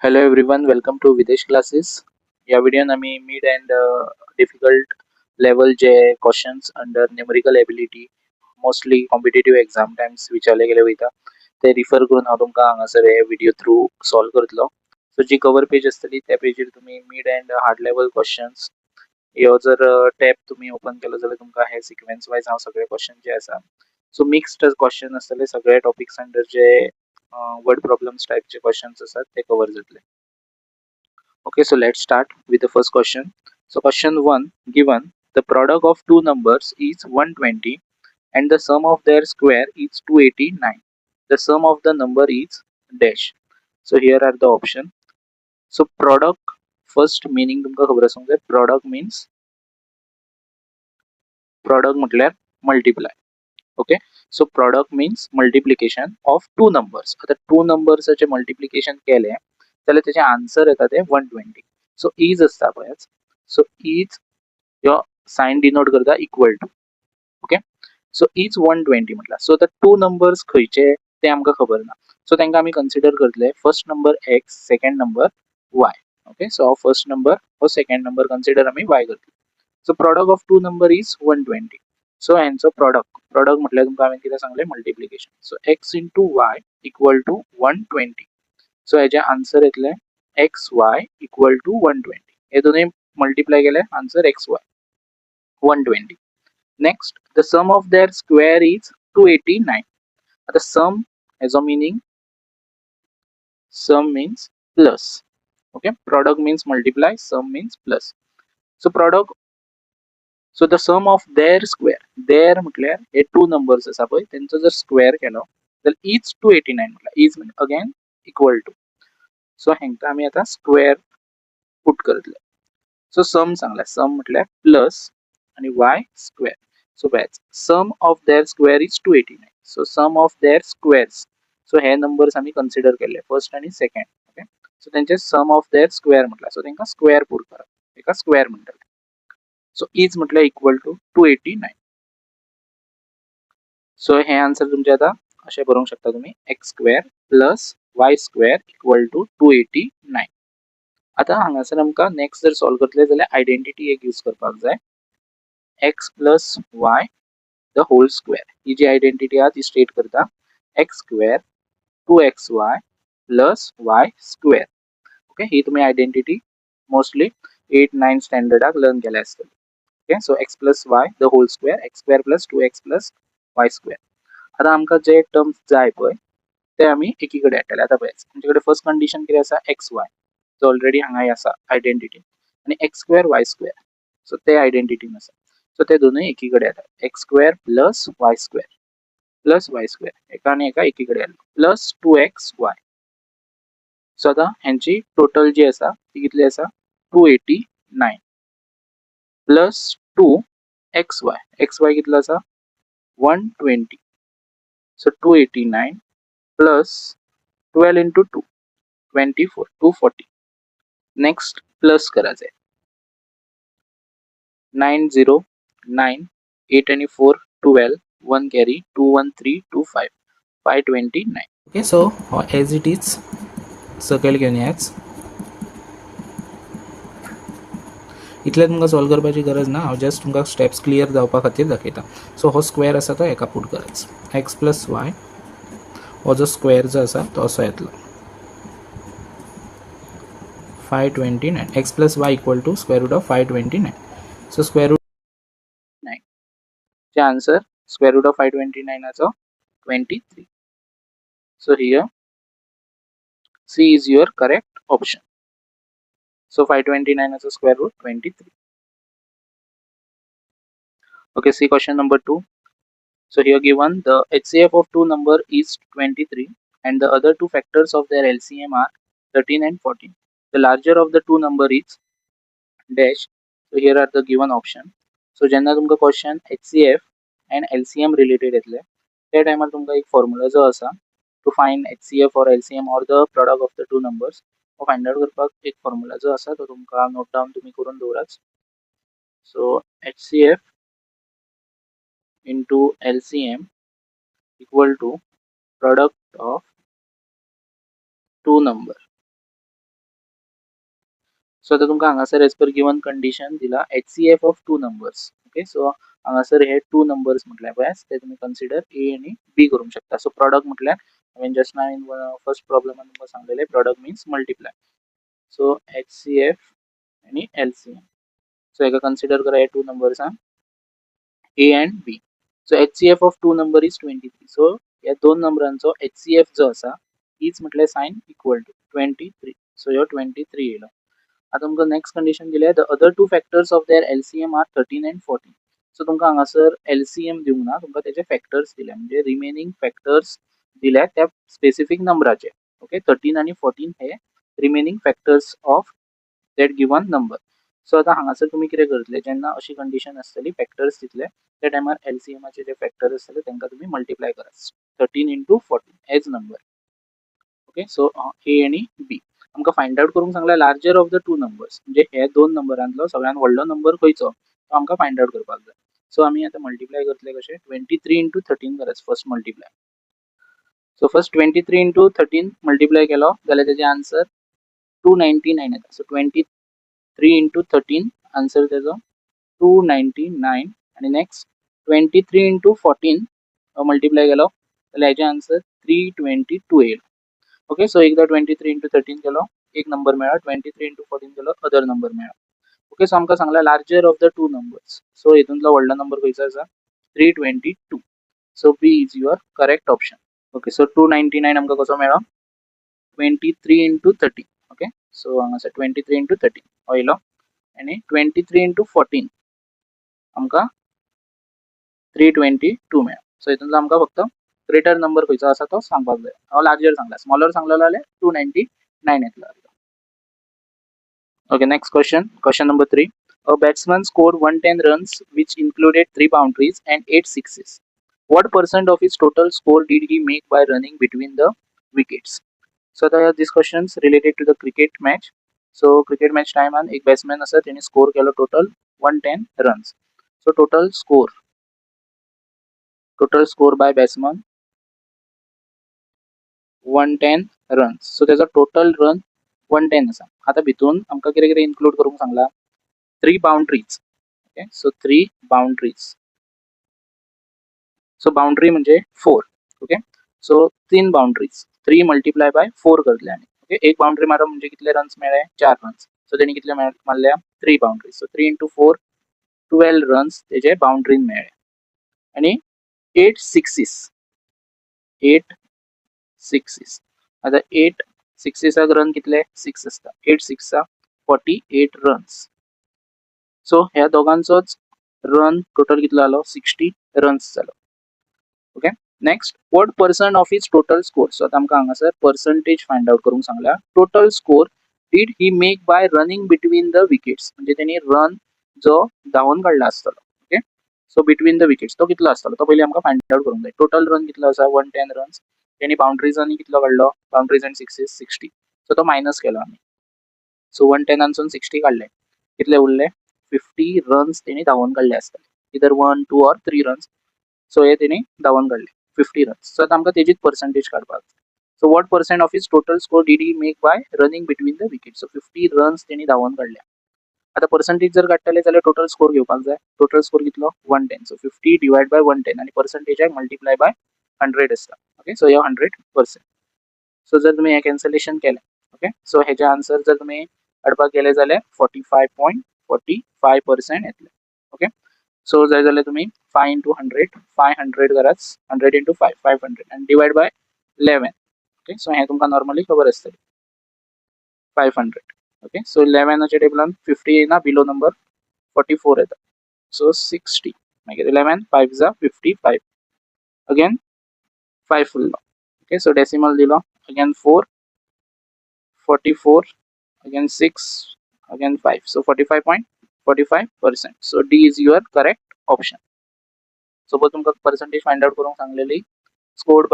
Hello everyone, welcome to Videsh Classes. या व्हिडिओन आमी mid and difficult level J questions under numerical ability mostly competitive exam times विचारले गेले वयता, ते refer करून हांव तुमकां हांगासर हे व्हिडिओ थ्रू सॉल्व करतलो. सो जी कवर पेज आसतली, त्या पेजीर तुमी mid and hard level questions ह्यो जर टॅब तुमी ओपन केलो जाल्यार तुमकां हे सिक्वेन्स वायज हांव सगळे क्वेश्चन जे आसा, सो मिक्स्ड क्वेश्चन आसतले, सगळे टॉपिक्स अंडर जे वर्ड प्रॉब्लम्स टायपचे क्वेश्चन्स आसात ते कवर जातले. Okay, so let's start with the first question. So question 1 given, the product of two numbers is 120 and the sum of their square is 289. The sum of the number is dash. So here are the option. So product, first meaning तुमकां खबर आसूंक जाय. Product means, product म्हटल्यार multiply. Okay, so product means multiplication of two numbers. आता two नंबर्साचे multiplication केलें जाल्यार तेजें answer येता ते 120. सो is आसता पळयात. सो is ह्यो सायन डिनोट करता equal to. Okay, so is 120 म्हटल्यार, सो आतां टू नंबर्स खंयचे ते आमकां खबर ना. सो तांकां आमी कन्सिडर करतले first number x, second number y. Okay, so हो फर्स्ट नंबर, हो सेकंड नंबर कन्सिडर आमी वाय करतले. So product of two number is 120. So हेंचो प्रॉडक्ट, प्रॉडक्ट म्हटल्यार तुमकां हांवें कितें सांगलें? Multiplication. So x into y equal to 120. So हेजें आन्सर येतलें x y equal to 120. हे दोनूय मल्टिप्लाय केले, answer x y 120. Next, the sum of their square is 289. आता सम हेजो meaning, sum means plus. Okay, product means multiply, sum means plus. So product, so the sum of their square, their म्हटल्यार हे two numbers आसा पळय, तेंचो जर square केलो जाल्यार is 289 म्हटल्यार is again equal to. So हेंका आमी आतां स्क्वेअर पुट करतले. सो सम सांगला, सम म्हटल्यार प्लस आणि वाय स्क्वेअर. सो पळयात, sum of their square is 289. So sum of their squares, so hey numbers आमी कन्सिडर केले, फर्स्ट आनी सेकंड. ओके, सो तेंचे सम ऑफ there square म्हटल्यार, सो तांकां स्क्वेअर पुट करप, एका स्क्वेअर म्हणटले. सो is म्हटल्यार equal to 289. So hey answer तुमचे आतां अशें बरोवंक शकता तुमी, x square plus y square equal to 289. आतां हांगासर आमकां नेक्स्ट जर सॉल्व करतले जाल्यार आयडेंटिटी एक यूज करपाक जाय, x plus y the whole square. He ji identity आहा ती स्टेट करता x square two x y plus y square. Okay, ही तुमी आयडेंटिटी मोस्टली एट नायन स्टँडर्डाक लर्न केल्या आसतली. Okay, so x plus y the whole square, x square plus two x plus y square. आतां आमकां जे terms जाय पळय ते आमी एकी कडेन हाडटले. आतां पळयात, आमचे कडेन फर्स्ट कंडिशन कितें आसा? एक्स वाय जो ऑलरेडी हांगा आसा आयडेंटिटी आनी x square y square, so ते आयडेंटिटीन आसा. सो ते दोनूय एकी कडेन येता, x square plus y square, plus y square एका आनी एका एकी कडेन आयलो, plus two x y. So आतां हेंची टोटल जी आसा ती कितली आसा? 289 plus two x y. X y कितलो आसा? 120. So 289 plus 12 into two, 24, 240. Next plus करायचं आहे. नायन झिरो नायन, एट आणि four 12, one carry, two one three two five, 529. Okay, so हो एज it is सकयल घेवन याच. इतलें तुमकां सॉल्व करपाची गरज ना, हांव जस्ट तुमकां स्टेप्स क्लियर जावपा खातीर दाखयता. सो हो स्क्वेअर आसा तो हेका पुट करायचो, एक्स प्लस वाय. हो जो स्क्वेअर जो आसा तो असो येतलो, 529. X plus y equal to square root of 529. So square root nine चे answer square root of 529 आचो 23. So here C is your correct option. So 529 is a square root 23. Okay, see question number 2. So here given, the HCF of two number is 23 and the other two factors of their LCM are 13 and 14. The larger of the two number is dash. So here are the given option. So जेन्ना तुमकां question HCF and LCM related येतले, त्या टायमार तुमकां एक formula जो आसा to find HCF or LCM or the product of the two numbers, हो फायंड आउट करपाक एक फॉर्मुला जो आसा तो तुमकां नोट डावन तुमी करून दवरात. So HCF into LCM equal to product of two number. So आतां तुमकां हांगासर एज पर गिवन कंडिशन दिला HCF of two numbers. Okay, so हांगासर हे टू नंबर्स म्हटल्यार पळय, ते तुमी कन्सिडर ए आनी बी करूंक शकता. सो प्रॉडक्ट म्हटल्यार हांवें जस्ट नाव इन फर्स्ट प्रॉब्लमान तुमकां सांगलेलें, product means multiply. So HCF आनी एलसीएम. सो हेका कन्सिडर करा, हे two नंबर्सांक, A and B. So HCF of two number is 23. So ह्या दोन नंबरांचो एचसीएफ जो आसा, is म्हटल्यार sign equal to 23. So ह्यो 23 येयलो. आतां तुमकां नेक्स्ट कंडिशन दिल्या, the other two factors of their LCM are 13 and 14. So तुमकां हांगासर एलसीएम दिवंक ना, तुमकां तेजे फॅक्टर्स दिल्या, म्हणजे रिमेनींग फॅक्टर्स दिल्या त्या स्पेसिफीक नंबराचे. ओके, 13 आनी 14 हे remaining factors of that given number. So आतां हांगासर तुमी कितें करतले, जेन्ना अशी कंडिशन आसतली, फॅक्टर्स दितले, त्या टायमार एलसीएमाचे जे फॅक्टर आसतले तांकां तुमी मल्टिप्लाय करात, 13 into 14 as number. Okay, so A आनी बी. आमकां फायंड आउट करूंक सांगला larger of the two numbers, म्हणजे हे दोन नंबरांतलो सगळ्यात व्हडलो नंबर खंयचो, तो आमकां फायंड आउट करपाक जाय. सो आमी आतां मल्टिप्लाय करतले कशें? 23 इंटू 13 करात first multiply. So first 23 into 13 multiply केलो जाल्यार तेजें आन्सर 299 येता. So 23 into 13, answer तेजो 299. आनी next 23 into 14 multiply केलो जाल्यार हेजें आन्सर 322 येयलो. ओके, सो एकदां 23 इंटू 13 केलो, एक नंबर मेळ्ळो. 23 इंटू 14 केलो, अदर नंबर मेळ्ळो. ओके, सो आमकां सांगला larger of the two numbers. So हितूंतलो व्हडलो नंबर खंयचो आसा? 322. So B is your correct option. Okay, so 299 आमकां कसो मेळ्ळो? 23 into 13. Okay, so हांगासर 23 इंटू 13 हो येयलो आनी 23 इंटू 14 आमकां 322 मेळ्ळो. सो हितूंतलो आमकां फक्त ग्रेटर नंबर खंयचो आसा तो सांगपाक जाय. हांव लार्जर सांगला, स्मॉलर सांगलेलो जाल्यार 299 येतलो. Okay, next question, question number three. A batsman scored 110 runs, which included three boundaries and eight sixes. What percent of his total score did he make by running between the wickets? So this questions related to the cricket match. So cricket match time एक batsman आसा, तेणी score केलो total 110 runs. So total score by batsman 110 runs. So तेजो total run 110 आसा. आतां भितून आमकां कितें कितें इन्क्लूड करूंक सांगला? Three boundaries. Okay, so three boundaries. So boundary म्हणजे फोर. ओके, सो तीन boundaries, three multiply by four करतले आमी. ओके, एक बाउंड्री मारप म्हणजे कितले रन्स मेळ्ळे? चार रन्स. सो तेणी कितले मारल्या? Three boundaries. So three into 4, 12 runs तेजे बाउंड्रीन मेळ्ळे. आनी एट सिक्सीस, एट सिक्सीस. आतां एट सिक्सीसाक रन कितले? सिक्स आसता. एट सिक्सा 48 रन्स. सो ह्या दोगांचोच रन टोटल कितलो जालो? 60 रन्स जालो. Okay, next, what percent of his total score? So आतां आमकां हांगासर पर्संटेज फायंड आउट करूंक सांगला, total score did he make by running between the wickets. म्हणजे तेणी रन जो धांवून काडला आसतलो, okay, so between the wickets तो कितलो आसतलो, तो पयलीं आमकां फायंड आउट करूंक जाय. टोटल रन कितलो आसा? 110 रन्स. तेणी बाउंड्रीजांनी कितलो काडलो? Boundaries and sixes, 60. So तो मायनस केलो आमी. सो 110नासून 60 काडले, कितले उरले? 50 रन्स तेणी धांवून काडले आसतले, either one, two or three runs. So हे तेणी धांवून काडले 50 रन्स. सो आतां आमकां तेजीच पर्संटेज काडपाक जाय. So what percent of his total score did he make by running between the wicket? So 50 runs तेणी धांवून काडल्या. आतां पर्संटेज जर काडटले जाल्यार टोटल स्कोर घेवपाक जाय. टोटल स्कोर कितलो? 110. So 50 divide by 110 आनी पर्संटेजाक मल्टिप्लाय बाय 100 आसता. ओके, सो हे 100%. सो जर तुमी हें कॅन्सलेशन केलें, ओके, सो हेजे आन्सर जर तुमी काडपाक गेले जाल्यार 45.45% येतले. ओके, सो जाय जाल्यार तुमी five into 100, 500 करात, 100 into five, 500 आनी divide by 11. Okay, so हें तुमकां नॉर्मली खबर आसतलें, 500. ओके, सो 11च्या टेबलान 50 येना, बिलो नंबर 44 येता. सो 60, मागीर 11 five za 55, again five उरलो. ओके, सो डेसिमल दिलो, again 4, 44, again 6, again 5. So 45.45%. So D is your correct option. Suppose तुमकां पर्सेंटेज फायंड आउट करूंक सांगलेली, scored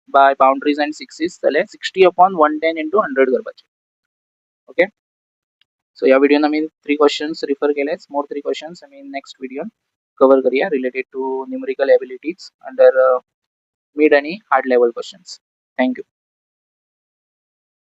by boundaries and sixes, जाल्यार 60 upon 110 into 100 करपाचे. Okay, so ह्या व्हिडिओन आमी थ्री क्वेश्चन्स रिफर केले. मोर थ्री क्वेश्चन्स आमी नेक्स्ट व्हिडिओन कवर करूया, related to numerical abilities under mid आणि hard level questions. Thank you.